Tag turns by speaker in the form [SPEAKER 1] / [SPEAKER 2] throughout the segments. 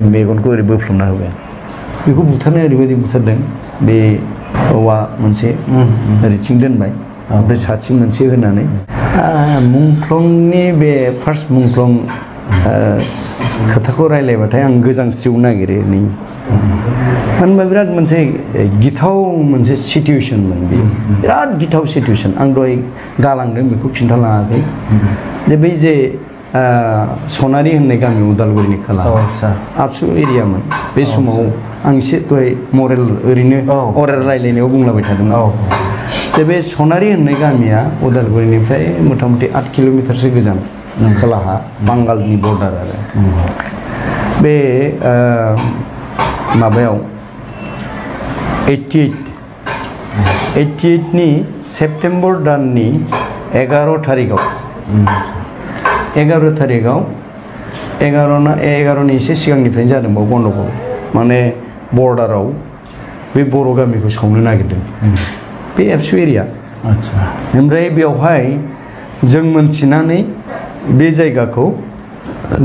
[SPEAKER 1] मेगनखौ ओरै बोफ्लुमना होबाय बेखौ बुथारनो ओरैबायदि बुथारदों बे औवा मोनसे ओरैथिं दोनबाय ओमफ्राय साथिं मोनसे होनानै मुंख्लंनि बे फार्स्ट मुंख्लं खोथाखौ रायलायबाथाय आं गोजांस्रिउ नागिरो नै मानोबा बिराद मोनसे गिथाव मोनसे सिटुएसनमोन बे बिराद गिथाव सिटुएसन आं दहाय गालांदों बेखौ खिन्थालाङाखै जे बै जे सनारि होननाय गामि उदालगुरिनि खोला आबसु एरियामोन बे समाव आं एसे दहाय मरेल ओरैनो अरेल रायलायनायाव बुंलाबाय थादोंमोन जे बे सनारि होननाय गामिया उदालगुरिनिफ्राय मथा मथि 8 किल'मिटारसो गोजान खोलाहा बांगालनि बर्डार आरो बे माबायाव 88 नि सेप्तेम्बर दाननि 11 थारिखआव 11 एसे सिगांनिफ्रायनो जादों बाव गन्डगल माने बर्डाराव बे बर' गामिखौ सावनो नागिरदों बे एबसु एरिया ओमफ्राय बेवहाय जों मोनथिनानै बे जायगाखौ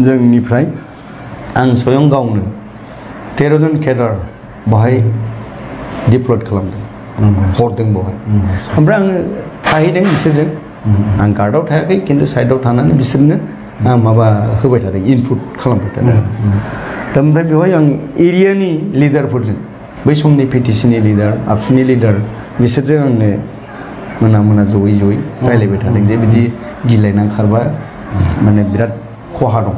[SPEAKER 1] जोंनिफ्राय आं स्वयं गावनो 13 जन केडार बाहाय डिप्लयड खालामदों हरदों बावहाय ओमफ्राय आङो थाहैदों बिसोरजों आं गार्डआव थायाखै खिन्थु साइडआव थानानै बिसोरनो माबा होबाय थादों इनपुट खालामबाय थादों ओमफ्राय बेवहाय आं एरियानि लिडारफोरजों बै समनि पिटिसिनि लिडार आबसुनि लिडार बिसोरजों आङो मोना जयै रायलायबाय थादों जे बिदि गिलायना खारबा माने बिराद खहा दं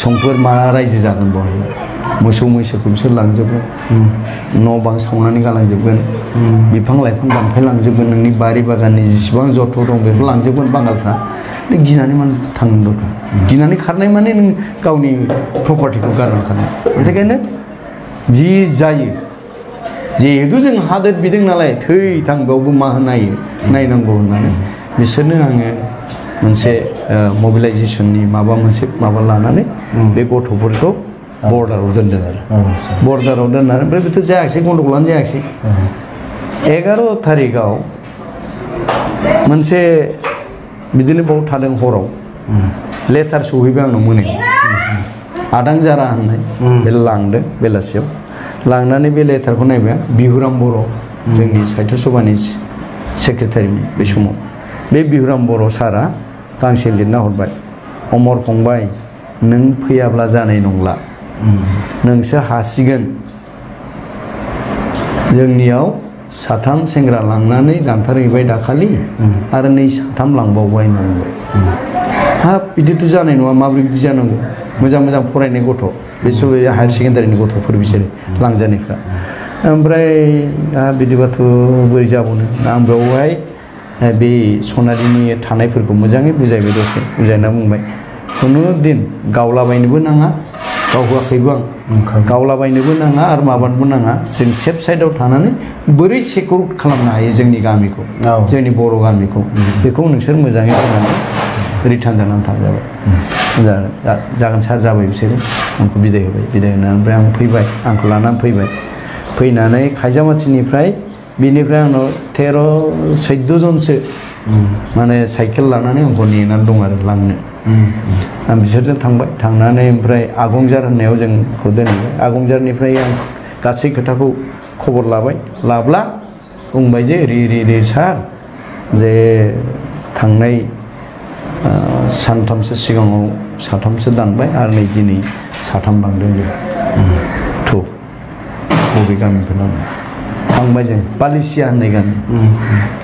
[SPEAKER 1] संफोर मा रायजो जागोन बेवहाय मोसौ मैसोखौ बिसोर लांजोबगोन न' बां सावनानै गालांजोबगोन बिफां लाइफां दानफायलांजोबगोन नोंनि बारि बागाननि जेसेबां जथ' दं बेखौ लांजोबगोन बांगालफ्रा नों गिनानै मानो थांनो दरखार गिनानै खारनाय माने नों गावनि प्रपार्टिखौ गारनानै खारनाय बेनिखायनो जि जायो जिहेतु जों हादोर बिदों नालाय थै थां बेयावबो मा नायनांगौ होननानै बिसोरनो आङो मोनसे मबिलाइजेसननि माबा लानानै बे गथ'फोरखौ बर्डाराव दोनदों आरो बर्डाराव दोननानै ओमफ्राय बेथ' जायाखिसै गन्डगलानो जायाखिसै 11 थारिखआव मोनसे बिदिनो बाव थादों हराव लेटार सहैबाय आंनाव मोनायाव आदां जारा होननाय बे लांदों बेलासियाव लांनानै बे लेटारखौ नायबाय बिहुराम बर' जोंनि साहित्य सभानि सेक्रेटारिमोन बे समाव बे बिहुराम बर' सारा गांसे लिरना हरबाय अमर फंबाय नों फैयाब्ला जानाय नंला नोंसो हासिगोन जोंनियाव 3 सेंग्रा लांनानै दानथारहैबाय दाखालि आरो 2 3 लांबावबाय होननानै हाब बिदिथ' जानाय नङा माबोरै बिदि जानांगौ मोजां फरायनाय गथ' बे समाव हायार सेकेन्डारिनि गथ'फोर बिसोरो लांजानायफ्रा ओमफ्राय बिदिबाथ' बोरै जाबावनो आं बेवहाय बे सनारिनि थानायफोरखौ मोजाङै बुजायबाय दसे बुजायना बुंबाय खुनु दिन गावलाबायनोबो नाङा गावहोआखैबो आं गावलाबायनोबो नाङा आरो माबानोबो नाङा जों सेफ साइडआव थानानै बोरै सिकिउर खालामनो हायो जोंनि गामिखौ जोंनि बर' गामिखौ बेखौ नोंसोर मोजाङै बुंनानै रिटार्न जानानै थांजाबाय जागोन सार जाबाय बिसोरो आंखौ बिदाय होबाय बिदाय होनानै ओमफ्राय आं फैबाय आंखौ लानानै फैनानै खायजामाथिनिफ्राय बिनिफ्राय आंनाव 13-14 जनसो माने साइकेल लानानै आंखौ नेनानै दं आरो लांनो आं बिसोरजों थांबाय थांनानै ओमफ्राय आगंजार होननायाव जोंखौ दोनहैबाय आगंजारनिफ्राय आं गासै खोथाखौ खबर लाब्ला बुंबाय जे रे सार जे थांनाय सानथामसो सिगाङाव 3सो दानबाय आरो नै दिनै 3 लांदों थ' बबे गामिफोर थांबाय जों बालिसिया होननाय गामि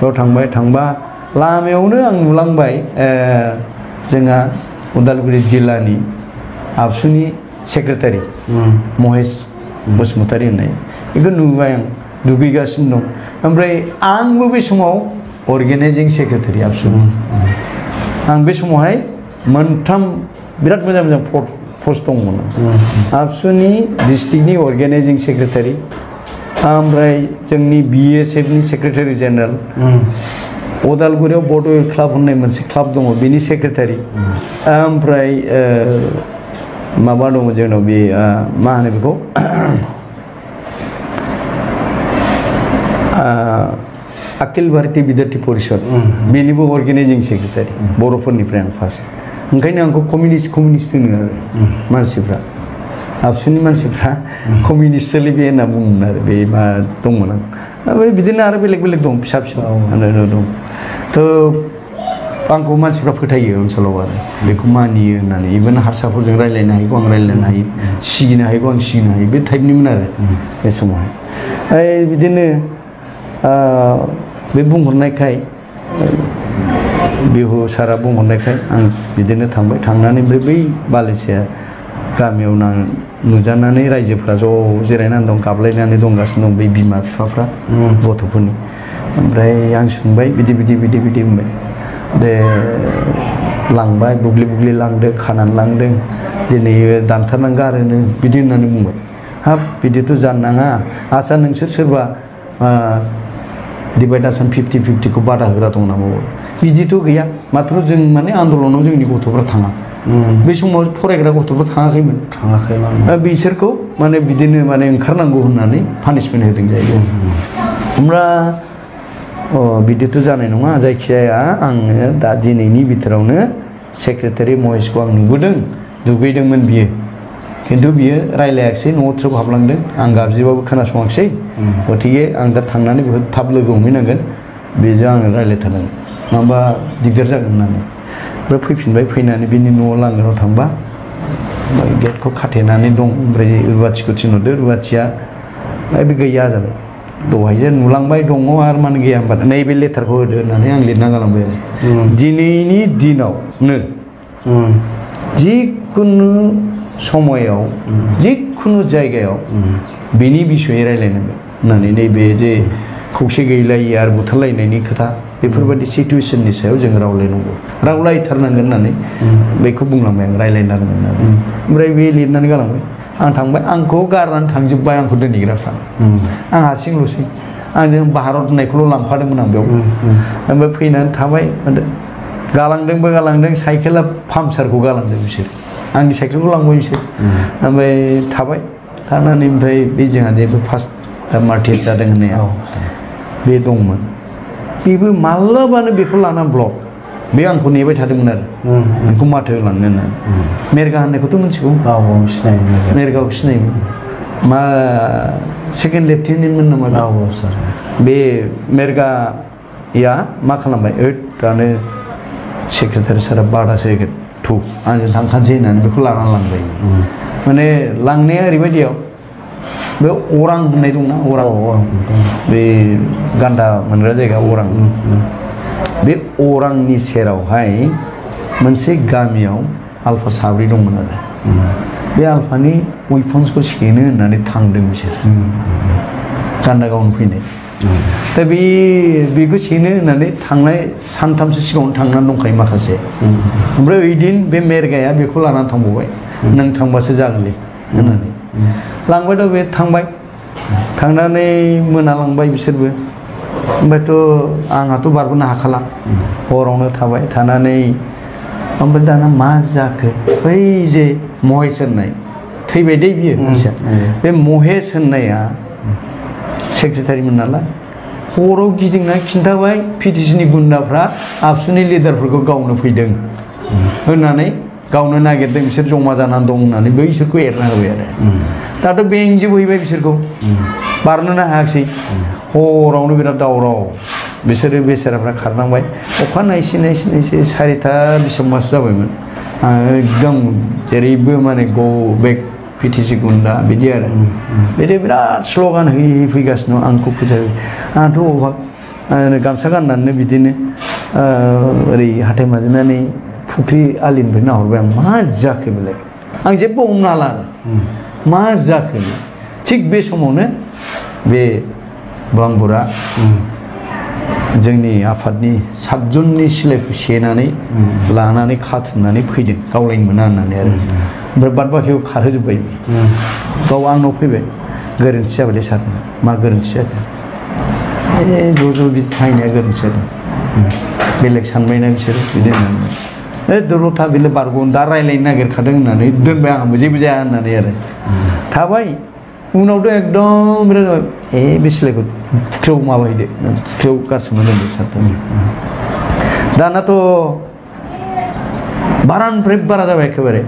[SPEAKER 1] बेयाव थांबा लामायावनो आं नुलांबाय जोंहा उदालगुरि जिल्लानि आबसुनि सेक्रेटारि महेश बसुमतारी होननाय बेखौ नुबाय आं दुगैगासिनो दं ओमफ्राय आंबो बे समाव अर्गेनाइजिं सेक्रेटारि आबसुनि आं बे समावहाय 3 बिराद मोजां पस्ट दंमोन आबसुनि डिस्ट्रिक्टनि अर्गेनाइजिं सेक्रेटारि ओमफ्राय जोंनि BSFनि सेक्रेटारि जेनेरेल उदालगुरियाव बड'वेल क्लाब होननाय मोनसे क्लाब दङ बेनि सेक्रेटारि ओमफ्राय माबा दङ जोंनाव बे मा होनो बेखौ अखिल भारतीय विद्यार्थी परिषद बेनिबो अर्गेनाइजिं सेक्रेटारि बर'फोरनिफ्राय आं फार्स्ट ओंखायनो आंखौ कमिउनिस्ट होनो आरो मानसिफ्रा आबसुनि मानसिफ्रा कमिउनिस्ट सोलिबे होनना बुङोमोन आरो बे मा दंमोन आं ओमफ्राय बिदिनो आरो बेलेग बेलेग दं फिसा फिसा दं थ' आंखौ मानसिफ्रा फोथायो ओनसोलाव आरो बेखौ मानियो होननानै इभेन हारसाफोरजों रायज्लायनो हायैखौ आं रायज्लायनो हायो सिगिनो हायैखौ आं सिगिनो हायो बे टाइपनिमोन आरो बे समावहाय बिदिनो बे बुंहरनायखाय बिहु सारा बुंहरनायखाय आं बिदिनो थांबाय थांनानै ओमफ्राय बै बालिसिया गामियाव नुजानानै रायजोफ्रा ज' जिरायनानै दं गाबलायनानै दंगासिनो दं बै बिमा बिफाफ्रा गथ'फोरनि ओमफ्राय आं सोंबाय बिदि बुंबाय दे लांबाय बुग्लि बुग्लि लांदों खानानै लांदों दिनै दानथारनानै गारोनो बिदि होननानै बुंबाय हाब बिदिथ' जानो नाङा आच्चा नोंसोर सोरबा डिभाइड आसाम 50-50खौ बादा होग्रा दं नामा बिदिथ' गैया माथ्र' जों माने आन्दलनाव जोंनि गथ'फ्रा थाङा बै समाव फरायग्रा गथ'फ्रा थाङाखैमोन बिसोरखौ माने बिदिनो माने ओंखारनांगौ होननानै पानिशमेन्ट होदों जाहैदों ओमफ्राय बिदिथ' जानाय नङा जायखिजाया आङो दा दिनैनि बिथोरावनो सेक्रेटारि महेशखौ आं नुबोदों दुगैदोंमोन बियो खिन्थु बियो रायलायाखिसै न'आव थ्रोब हाबलांदों आं गाबज्रिबाबो खोनासङाखिसै गतिके आं दा थांनानै बेखौ थाब लोगो हमहैनांगोन बेजों आङो रायलायथारनांगोन नङाबा दिगदार जागोन होननानै ओमफ्राय फैफिनबाय फैनानै बिनि न'आव लांगोनाव थांबा गेटखौ खाथेनानै दं ओमफ्राय रुवाथिखौ थिनहरदो रुवाथिया बे गैया जाबाय दहायसो नुलांबाय दङ आरो मानो गैया होनबा नैबे लेटारखौ होदो होननानै आं लिरना गालांबाय आरो दिनैनि दिनावनो जिखुनु समायाव जिखुनु जायगायाव बेनि बिसयै रायलायनांगोन होननानै नैबे जे खौसे गैलायि आरो बुथारलायनायनि खोथा बेफोरबायदि सिटुवेसननि सायाव जों रावलायथारनांगोन होननानै बेखौ बुंलांबाय आं रायलायनांगोन होननानै ओमफ्राय बे लिरनानै गालांबाय आं थांबाय आंखौ गारनानै थांजोब्बाय आंखौ दोनहैग्राफ्रा आं हारसिंल'सै आंजों भारत होननायखौल' लांफादोंमोन आं बेयाव ओमफ्राय फैनानै थाबाय गालांदों साइकेला पामसारखौ गालांदों बिसोर आंनि साइकेलखौ लांबाय बिसोर ओमफ्राय थाबाय थानानै ओमफ्राय बे जोंहा जे फार्स्ट मार्टिर जादों होननाया बे दंमोन बेबो माब्लाबानो बेखौ लाना ब्लक बे आंखौ नेबाय थादोंमोन आरो बेखौ माथो होलांनो होननानै मेरगा होननायखौथ' मिथिगौ मेरगाखौ सिनायोमोन मा सेकेन्ड लेफ्टिनेन्टमोन नामा सार बे मेरगाया मा खालामबाय दानो सेक्रेटारि सारा बादासो होगोन थु आंजों थांखानोसै होननानै बेखौ लानानै लांबाय माने लांनाया ओरैबायदियाव बे अरां होननाय दंना अरां बे गान्दा मोनग्रा जायगा अरां बे अरांनि सेरावहाय मोनसे गामियाव आल्फा साब्रै दंमोन आरो बे आल्फानि उइपन्सखौ सेनो होननानै थांदों बिसोर गान्दा गावनो फैनाय दा बेखौ सेनो होननानै थांनाय सानथामसो सिगाङावनो थांनानै दंखायो माखासे ओमफ्राय ओइदिन बे मेरगाया बेखौ लानानै थांबावबाय नों थांबासो जागोनलै होननानै लांबायथ' बे थांबाय थांनानै मोनालांबाय बिसोरबो ओमफ्रायथ' आंहाथ' बारबोनो हाखाला हरावनो थाबाय थानानै ओमफ्राय दाना मा जाखो बै जे महेश होननाय थैबाय दे बियो मानसिया बे महेश होननाया सेक्रेटारिमोन नालाय हराव गिदिंना खिन्थाबाय पिटिसिनि गुन्दाफ्रा आबसुनि लिडारफोरखौ गावनो फैदों होननानै गावनो नागिरदों बिसोर जमा जानानै दं होननानै बैसोरखौ एरना होबाय आरो दाथ' बेंजोबहैबाय बिसोरखौ बारनोनो हायाखिसै हरावनो बिराद दावराव बिसोरो बेसेराफ्रा खारनांबाय अखा नायसै सारिथा बेसेबांबासो जाबायमोन एकदम जेरैबो माने गो बेक पिटिसि गुन्दा बिदि आरो बिदि बिराद स्लगान होयै फैगासिनो आंखौ फोजायो आंथ' अभाब गामसा गाननानै बिदिनो ओरै हाथाय माजिनानै फुख्रि आलिनिफ्राय नाहरबाय आं मा जाखो बेलाय आं जेबो हमनो हाला मा जाखो थिग बे समावनो बे बांबुरा जोंनि आफादनि 7 जननि सिलाइखौ सेनानै लानानै खाथुमनानै फैदों गावलायनो मोना होननानै आरो ओमफ्राय बाद बाखिखौ खारहोजोब्बाय गाव आंनाव फैबाय गोरोन्थि जाबायलै सार मा गोरोन्थि जादों ज' बिदि थाहैनाया गोरोन्थि जादों बेलेग सानबायना बिसोरो बिदि होननानै दलथा बेलाय बारग'नो दा रायलायनो नागिरखादों होननानै दोनबाय आंबो जेबो जाया होननानै आरो थाबाय उनावथ' एकदम बिराद बे सिलाइखौ फुख्रियाव माबाहैदो फुख्रियाव गारसोमना दोनदो सारथाम दानाथ' बारानिफ्राय बारा जाबाय एखेबारे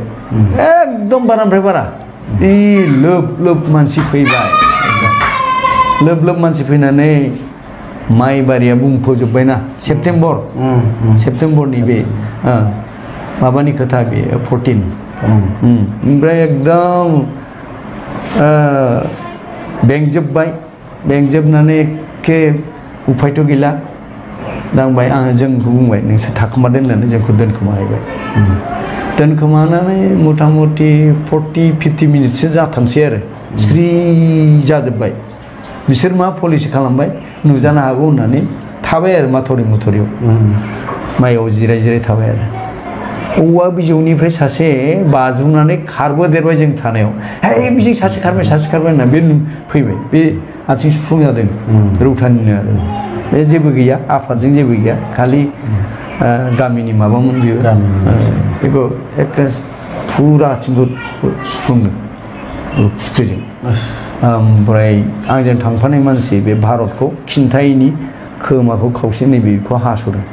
[SPEAKER 1] एकदम बारानिफ्राय बारा लोब लोब मानसि फैबाय लोब लोब मानसि फैनानै माइ बारिया बुंफबजोब्बायना सेप्तेम्बरनि बे माबानि खोथा बे 14 ओमफ्राय एकदम बेंजोबनानै एखे उफायथ' गैला दांबाय आङो जोंखौ बुंबाय नोंसोर थाखोमादों होननानै जोंखौ दोनखोमाहैबाय दोनखोमानानै मथा मथि 40-50 मिनिटसो जाथामसै आरो स्रि जाजोब्बाय बिसोर मा पलिसि खालामबाय नुजानो हागौ होननानै थाबाय आरो माथरियाव माइयाव जिराय थाबाय आरो औवा बिजौनिफ्राय सासे बाज्रुमनानै खारबोदेरबाय जों थानायाव हे बिजों सासे खारबाय होनना बे फैबाय बे आथिं सुफुं जादों रौथानिनो आरो बे जेबो गैया आफादजों जेबो गैया खालि गामिनि माबामोन बेयो बेखौ एखे फुरा आथिंखौ सुफुंदों खुख्रिजों ओमफ्राय आंजों थांफानाय मानसि बे भारतखौ खिन्थायैनि खोमाखौ खावसे नैबेखौ हास'दों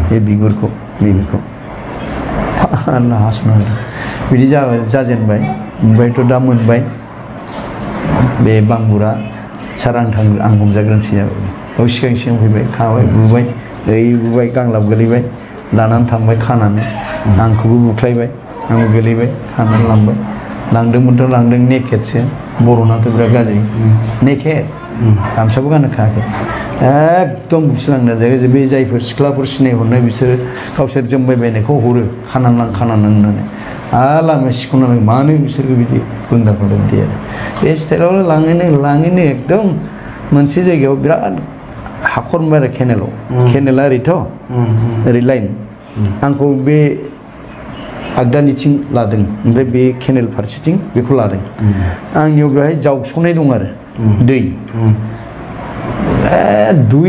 [SPEAKER 1] बे बिगुरखौ नैबेखौ हास'नानै बिदि जाजेनबाय ओमफ्रायथ' दा मोनबाय बे बांबुरा सार आं हमजाग्रोनोसै जाबाय बेयाव सिगां फैबाय खाबाय बुबाय बुबाय गांलाब गोलैबाय लानानै थांबाय खानानै आंखौबो बुख्लायबाय आंबो गोलैबाय खानानै लांबाय लांदोंमोनथ' लांदों नेकेटसो बर'नाथ' बिराद गाज्रि नेकेट गामसाबो गाननो खायाखै एकदम बुसिलांना जायगा बे जायफोर सिख्लाफोर सिनायहरनाय बिसोरो गावसोर जोमबायबायनायखौ हरो खानानै होननानै आरो लामाया सिख'नानै मानो बिसोरखौ बिदि गुन्दाफोरदों बिदि आरो बे स्टाइलाव लाङैनो एकदम मोनसे जायगायाव बिराद हाखर मोनबाय आरो केनेला ओरैथ' ओरै लाइन आंखौ बे आगदानिथिं लादों ओमफ्राय बे केनेल फारसेथिं बेखौ लादों आंनियाव बेवहाय जावस'नाय दं आरो दै 2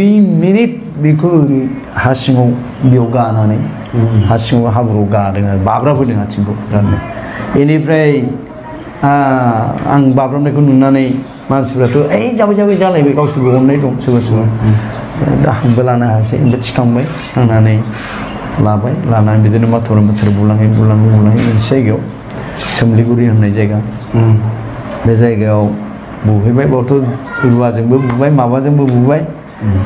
[SPEAKER 1] मिनिट बेखौ हा सिङाव बेयाव गानानै हा सिङाव हाब्रुआव गादों आरो बाब्राबोदों आथिंखौ बिरादनो बेनिफ्राय आं बाब्राबनायखौ नुनानै मानसिफ्राथ' जाबाय जालायबाय गावसोरबो अननाय दं सोरबा दा आंबो लानो हायासै ओमफ्राय थिखांबाय थांनानै लानानै बिदिनो माथर बुलाङै मोनसे जायगायाव सोमलिगुरि होननाय जायगा बे जायगायाव बुहैबाय बावथ' रुवाजोंबो बुबाय माबाजोंबो बुबाय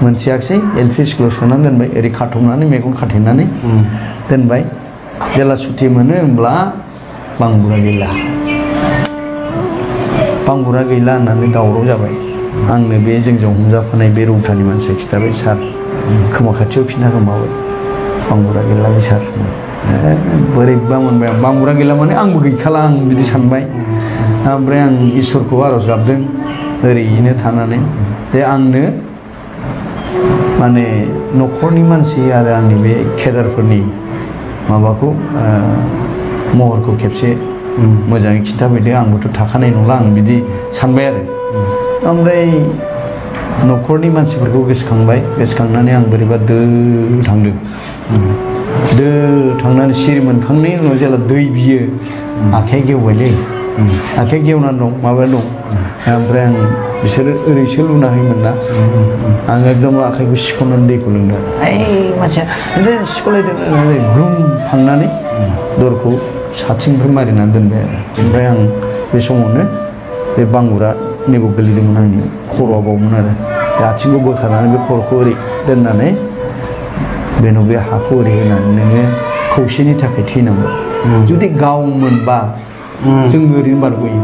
[SPEAKER 1] मोनथियाखसै LP स्कुलाव सोनानै दोनबाय ओरै खाथबनानै मेगन खाथेनानै दोनबाय जेला सुथि मोनो होमब्ला बांबुरा गैला होननानै दावराव जाबाय आंनो बे जोंजों हमजाफानाय बे रौतानि मानसिया खिथाबाय सार खोमा खाथियाव खिन्था गोमाबाय बांबुरा गैला बे सार बोरैबा मोनबाय आं बांबुरा गैला माने आंबो गैखाला आं बिदि सानबाय ओमफ्राय आं इसोरखौ आरज गाबदों ओरैनो थानानै जे आंनो माने न'खरनि मानसि आरो आंनि बे केदारफोरनि माबाखौ महरखौ खेबसे मोजाङै खिन्थाफैदो आंबोथ' थाखानाय नंला आं बिदि सानबाय आरो ओमफ्राय न'खरनि मानसिफोरखौ गोसोखांनानै आं बोरैबा थांनानै सिरि मोनखांनायनि उनाव जेला दै बियो आखाइ गेवबायलै आखाइ गेवनानै दं माबाया दं ओमफ्राय आं बिसोरो ओरैसो लुना होयोमोन ना आं एकदम आखाइखौ सिख'नानै दैखौ लोंदों मानसिया सिख'लायदों होननानै ग्रुम थांनानै दरखौ साथिंनिफ्राय मारिनानै दोनबाय आरो ओमफ्राय आं बे समावनो बे बांबुरा नैबाव गोलैदोंमोन आंनि खर'आ बावमोन आरो आथिंखौ बोखारनानै बे खर'खौ ओरै दोननानै बेनाव बे हाखौ ओरै होनानै नोङो खौसेनि थाखाय थैनांगौ जुदि गाव मोनबा जों ओरैनो बारग'यो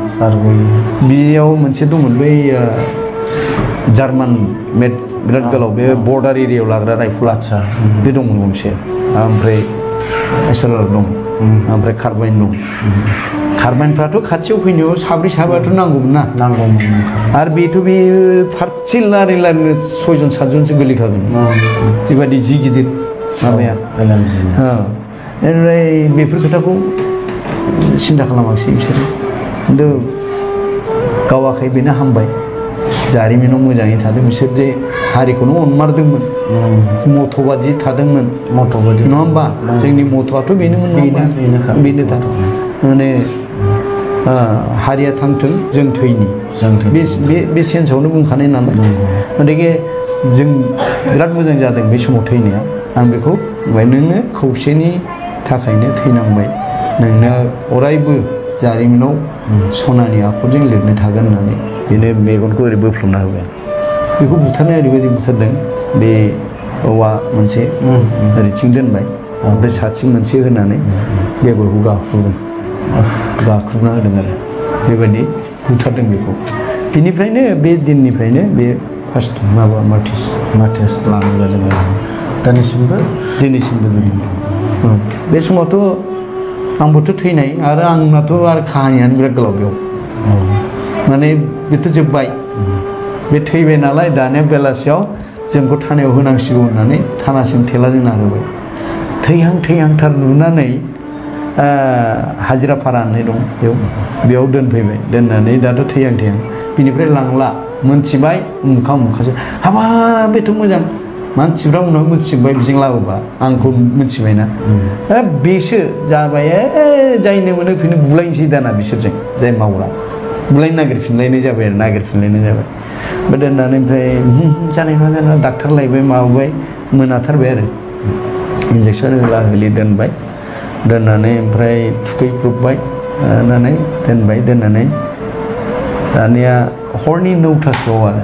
[SPEAKER 1] बेयाव मोनसे दंमोन बै जार्मान मेड बिराद गोलाव बे बर्डार एरियायाव लाग्रा राइफल बे दंमोन गंसे ओमफ्राय एसएलआर दं ओमफ्राय कार्बाइन दं कार्बाइनफ्राथ' खाथियाव फैनायाव साब्रै साबाथ' नांगौमोन ना आरो बेथ' बे फारसे लारि 6जन 7जनसो गोलैखागोन बेबायदि जि गिदिर माबाया ओमफ्राय बेफोर खोथाखौ सिन्था खालामाखिसै बिसोरो खिन्थु गावाखै बेनो हामबाय जारिमिनाव मोजाङै थादों बिसोर जे हारिखौनो अनमारदोंमोन मथ'बादि थादोंमोन नङा होमबा जोंनि मथ'आथ' बेनोमोन बेनो दा माने हारिया थांथों जों थैनि बे सेन्सआवनो बुंखानाय नालाय गतिके जों बिराद मोजां जादों बे समाव थैनाया आं बेखौ बुंबाय नोङो खौसेनि थाखायनो थैनांबाय नोंनो अरायबो जारिमिनाव सनानि आखरजों लिरनाय थागोन होननानै बेनो मेगनखौ ओरै बोफ्लुमना होबाय बेखौ बुथारनाया ओरैबायदि बुथारदों बे औवा मोनसे ओरैथिं दोनबाय ओमफ्राय साथिं मोनसे होनानै बेगरखौ गाख्रुबना होदों आरो बेबायदि बुथारदों बेखौ बिनिफ्रायनो बे दिननिफ्रायनो बे फार्स्ट माबा मार्टिस लानाय जादों आरो दिनैसिमबो बे समावथ' आंबोथ' थैनाय आरो आंनाथ' आरो खाहानियानो बिराद गोलाव बेयाव माने बेथ' जोब्बाय बे थैबाय नालाय दानिया बेलासियाव जोंखौ थानायाव होनांसिगौ होननानै थानासिम थेलाजों नारबाय थैहांथार नुनानै हाजिरा भारा होननाय दं बेयाव दोनफैबाय दोननानै दाथ' थैहां बिनिफ्राय लांला मोनथिबाय उमुखासो हाबा बेथ' मोजां मानसिफ्रा उनाव मोनथिजोब्बाय बिजों लाबोबा आंखौ मोनथिबायना बेसो जाबाय जायनो मोनो बेनो बुलायनोसै दाना बिसोरजों जाय मावग्रा बुलायनो नागिरफिनलायनाय जाबाय ओमफ्राय दोननानै ओमफ्राय जानाय नङा डाक्टार लायबाय माबाबाय मोनाथारबाय आरो इन्जेकसन होलि दोनबाय दोननानै ओमफ्राय थुखैब्रबबाय दोननानै दानिया हरनि 9टासोआव आरो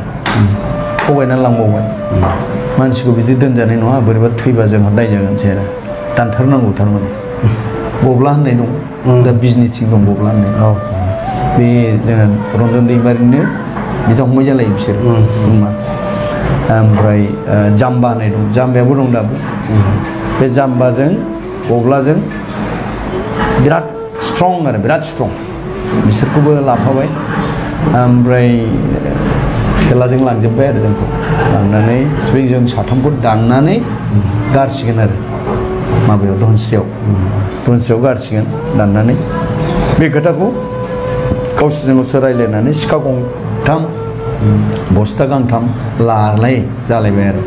[SPEAKER 1] थगायना लांबावबाय मानसिखौ बिदि दोनजानाय नङा बोरैबा थैबा जोंहा दाय जागोनसै आरो दानथारनांगौ थारमाने बब्ला होननाय दं दा बिजनिथिं दं बब्ला होननाय बे जोंहा रन्जन दैमारिनो बिदा फंबाय जालायो बिसोर ओमफ्राय जाम्बा होननाय दं जाम्बायाबो दं दाबो बे जाम्बाजों बब्लाजों बिराद स्ट्रं बिसोरखौबो लाफाबाय ओमफ्राय थेलाजों लांजोब्बाय आरो जोंखौ लांनानै जों साथामखौ दाननानै गारसिगोन आरो माबायाव धनस्रियाव गारसिगोन दाननानै बे खोथाखौ गावसोरजों रायज्लायनानै सिखा गंथाम बस्था गांथाम लालाय जालायबाय आरो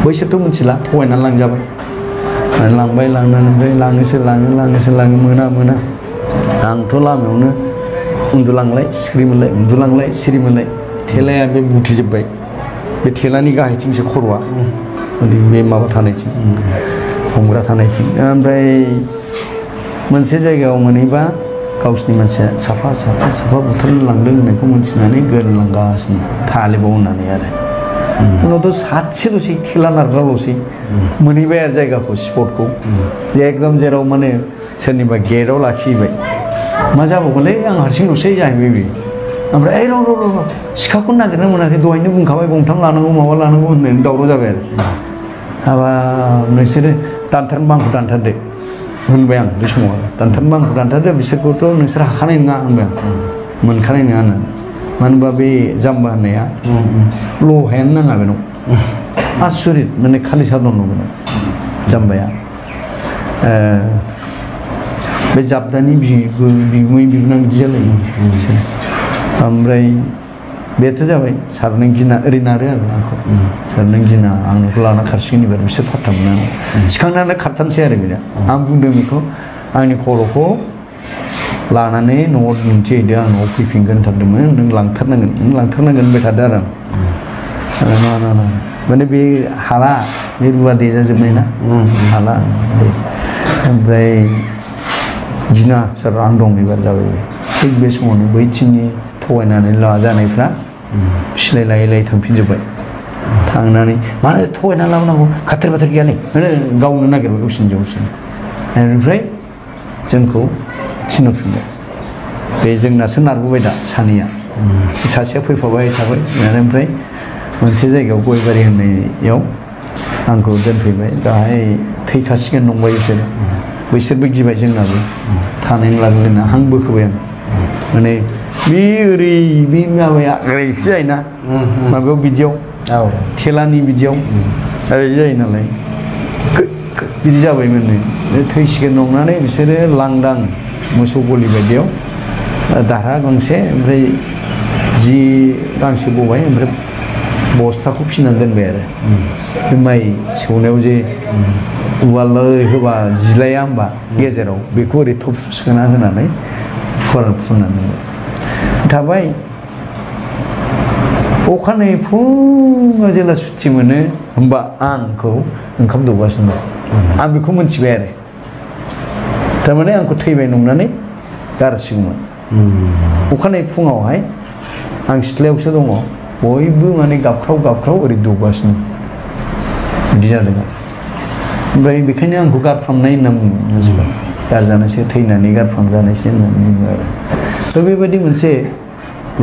[SPEAKER 1] बैसोरथ' मिथिला थगायनानै लांजाबाय लांबाय लांनानै ओमफ्राय लाङोसो लाङो मोना आंथ' लामायावनो उन्दुलांलाय सिरिमोनलाय थेलाया बे बुथेजोब्बाय बे थेलानि गाहायथिंसो खर'आ बे माबा थानायथिं हमग्रा थानायथिं ओमफ्राय मोनसे जायगायाव मोनहैबा गावसिनि मानसिया साफा बुथारनो लांदों होननायखौ मोनथिनानै गोरलांगासिनो थालिबाव होननानै आरो उनावथ' सासेल'सै थेला नारग्राल'सै मोनहैबाय आरो जायगाखौ स्पटखौ एकदम जेराव माने सोरनिबा गेटआव लाखिबाय मा जाबावगोनलै आं हारसिंल'सै जाहैबाय बे ओमफ्राय र' सिखाखौ नागिरनो मोनाखै दहायनो बुंखाबाय गंथाम लानांगौ माबा लानांगौ होननानै दावराव जाबाय आरो हाबा नोंसोरो आंखौ दानथारदो होनबाय आं बे समाव आंखौ दानथारदो बिसोरखौथ' नोंसोर हाखानाय नङा होनबाय आं मोनखानाय नङा होननानै मानो होनबा बे जाम्बा होननाया लहायानो नाङा बेनाव आसुरित माने खालि सादन दं बेनाव जाम्बाया बे जाबदानि बिगुमै बिदि जालायो ओमफ्राय बेथ' जाबाय सार नों गिना ओरै नारो आरो आंखौ सार नों गिना आं नोंखौ लाना खारसिगोन एबार बिसोर फात्ता मोना थिखांनानै खारथारनोसै आरो बेना आं बुंदों बेखौ आंनि खर'खौ लानानै न'आव दिन्थिहैदो आं न'आव फैफिनगोन होनथारदोंमोन नों लांथारनांगोन होनबाय थादो आरो आं माने बे हाला बे रुवा देजाजोबनाय ना हाला ओमफ्राय गिना सार आं दं एबार जाबाय थिग बे समावनो बैथिंनि थगायनानै लाजानायफ्रा फिलाय थांफिनजोब्बाय थांनानै मानो थगायनानै लाबोनांगौ खाथेर बाथेर गैयालै गावनो नागिरबाय गावसिनि बेनिफ्राय जोंखौ थिनहरफिनबाय बे जोंनासो नारबोबाय दा सानैया सासेया फैफाबाय थाबाय ओमफ्राय मोनसे जायगायाव गयबारि होननायाव आंखौ दोनफैबाय दाहाय थैखासिगोन नंबाय बैसोरबो गिबाय जोंनाबो थानायनि लाजोबलायना हां बोखोबाय आं माने बे ओरै बे माबाया ओरैसो जायोना माबायाव बिदियाव थेलानि बिदियाव ओरै जायो नालाय बिदि जाबायमोन थैसिगोन नंनानै बिसोरो लांदां मोसौ गलि बायदियाव दारहा गांसे ओमफ्राय जि गांसे बबाय ओमफ्राय बस्थाखौ फिनानै दोनबाय आरो बे माइ सौनायाव जे उवाल होबा जिलाया होमबा गेजेराव बेखौ ओरै थब सोना होनानै फुनानै थाबाय अखानायै फुङाव जेला सुथि मोनो होमबा आंखौ ओंखाम दौगासिनो दं आं बेखौ मोनथिबाय आरो थारमाने आंखौ थैबाय नंनानै गारसिगौमोन अखानायै फुङावहाय आं सिथ्लायावसो दङ बयबो माने गाबख्राव ओरै दौगासिनो बिदि जादों ओमफ्राय बेखायनो आंखौ गारफ्रामनाय होनना बुङो मानसिफ्रा गारजानायसो थैनानै गारफ्रामजानायसो होननानै बुङो आरो दा बेबायदि मोनसे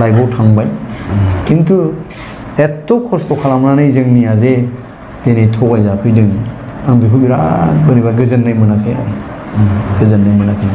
[SPEAKER 1] लाइफआव थांबाय खिन्थु एथ' खस्थ' खालामनानै जोंनिया जे दिनै थगायजाफैदों आं बेखौ बिराद बोरैबा गोजोननाय मोनाखै आरो गोजोननाय मोनाखै